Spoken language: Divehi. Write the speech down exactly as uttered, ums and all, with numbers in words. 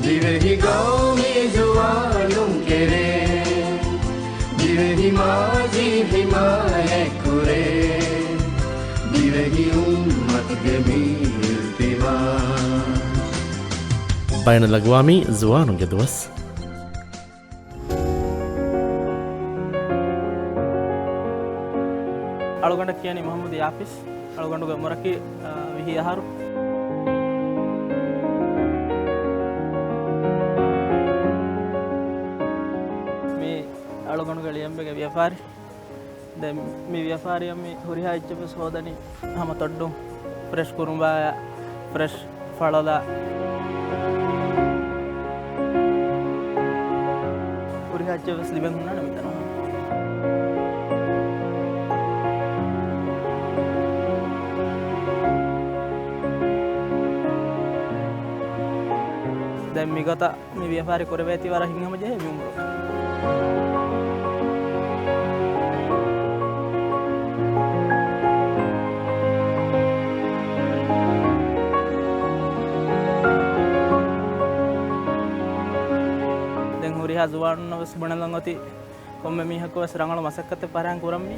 ދިވެހި ގައުމީ ޒުވާނުން ކެރޭ، ދިވެހި މާޒީ ހިމާޔަތްކުރޭ، ދިވެހި އުއްމަތުގެ މި އިލްތިމާސް. ބައިނަލްއަގްވާމީ ޒުވާނުންގެ ދުވަސް. އަޅުގަނޑަށް ކިޔަނީ މުޙައްމަދު ޔާފިސް. އަޅުގަނޑުގެ އުމުރަކީ، އާ، ވިހި އަހަރު. މި އަޅުގަނޑުގެ ޅިޔަނބެގެ ވިޔަފާރި. ދެން މި ވިޔަފާރިއަށް މި ހުރިހާ އެއްޗެއް ވެސް ހޯދަނީ ހަމަ ތޮއްޑު ފްރެޝް ކުރުނބާޔާ، ފްރެޝް ފަޅަލާ، ހުރިހާ އެއްޗެއް ވެސް ލިބެން ހުންނާނެ މިތަނުން. ދެން މިގޮތަށް މި ވިޔަފާރި ކުރެވޭތީ ވަރަށް ހިތްހަމަޖެހޭ މި އުމުރު. ދެން ހުރިހާ ޒުވާނުންނަށް ވެސް ބުނެލަން އޮތީ، ކޮންމެ މީހަކު ވެސް ރަނގަޅު މަސައްކަތެއް ފަރާހަން ކުރަންވީ.